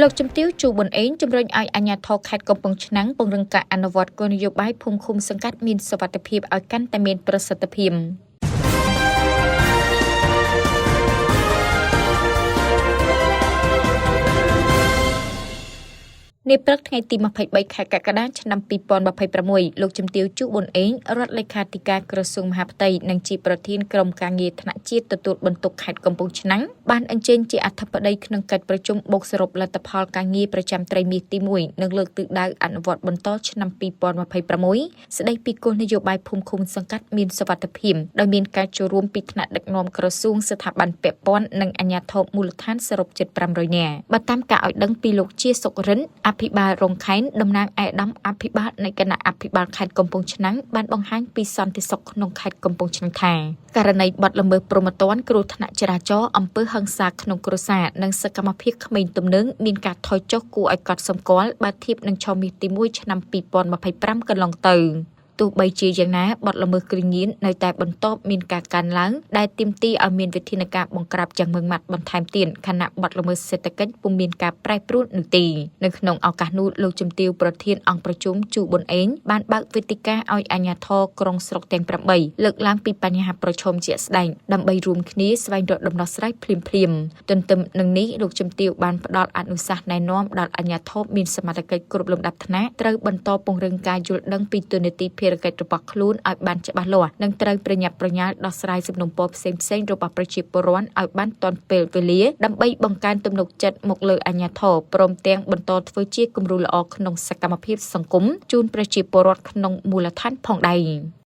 លោកជំទាវជូប៊ុនអេងជំរុញឲ្យអាជ្ញាធរខេត្តកំពង់ឆ្នាំងពង្រឹងការអនុវត្តគោលនយោបាយភូមិឃុំសង្កាត់មានសុវត្ថិភាពឲ្យកាន់តែមានប្រសិទ្ធភាព។ នាព្រឹកថ្ងៃទី23ខែកក្កដាឆ្នាំ2026លោកជំទាវជូប៊ុនអេងរដ្ឋលេខាធិការក្រសួងមហាផ្ទៃនិងជាប្រធានក្រុមការងារថ្នាក់ជាតិទទួលបន្ទុកខេត្តកំពង់ឆ្នាំងបានអញ្ជើញជាអធិបតីក្នុងកិច្ចប្រជុំបូកសរុបលទ្ធផលការងារប្រចាំត្រីមាសទី1និងលើកទិសដៅអនុវត្តបន្តឆ្នាំ2026ស្ដីពីគោលនយោបាយភូមិឃុំសង្កាត់មានសុវត្ថិភាពដោយមានការចូលរួមពីថ្នាក់ដឹកនាំក្រសួងស្ថាប័នពាក់ព័ន្ធនិងអាជ្ញាធរមូលដ្ឋានសរុបជិត500នាក់បើតាមការឲ្យដឹងពីលោកជាសុរិនអភិបាលរងខែនតំណាងឯកឧត្តមអភិបាលនៃគណៈអភិបាលខេត្តកំពង់ឆ្នាំងបានបង្ហាញពីសន្តិសុខក្នុងខេត្តកំពង់ឆ្នាំងថាករណីបទល្មើសព្រហ្មទណ្ឌគ្រោះថ្នាក់ចរាចរណ៍អំពើហិង្សាក្នុងគ្រួសារនិងសកម្មភាពក្មេងទំនើងមានការថយចុះគួរឲ្យកត់សម្គាល់បើធៀបនឹងឆមាសទី1ឆ្នាំ2025កន្លងទៅ។ ទោះបីជាយ៉ាងណាបទល្មើសគ្រឿងញៀននៅតែបន្តមានការកើនឡើងដែលទាមទារឲ្យមានវិធានការបង្ក្រាបយ៉ាងម៉ឺងម៉ាត់បន្ថែមទៀតខណៈបទល្មើសសេដ្ឋកិច្ចពុំមានការប្រែប្រួលនោះទេនៅក្នុងឱកាសនោះលោកជំទាវប្រធានអង្គប្រជុំជូប៊ុនអេងបានបើកវេទិកាឲ្យអាជ្ញាធរក្រុងស្រុកទាំង8លើកឡើងពីបញ្ហាប្រឈមជាក់ស្ដែងដើម្បីរួមគ្នាស្វែងរកដំណោះស្រាយភ្លាមៗទន្ទឹមនឹងនេះលោកជំទាវបានផ្ដល់អនុសាសន៍ណែនាំដល់អាជ្ញាធរមានសមត្ថកិច្ចគ្រប់លំដាប់ថ្នាក់ត្រូវបន្តពង្រឹងការយល់ដឹងពីតួនាទីភារកិច្ចរបស់ខ្លួនឲ្យបានច្បាស់លាស់និងត្រូវប្រញាប់ប្រញាល់ដោះស្រាយសំណូមពរផ្សេងៗរបស់ប្រជាពលរដ្ឋឲ្យបានទាន់ពេលវេលាដើម្បីបង្កើនទំនុកចិត្តមកលើអាជ្ញាធរព្រមទាំងបន្តធ្វើជាគំរូល្អក្នុងសកម្មភាពសង្គមជូនប្រជាពលរដ្ឋក្នុងមូលដ្ឋានផងដែរ។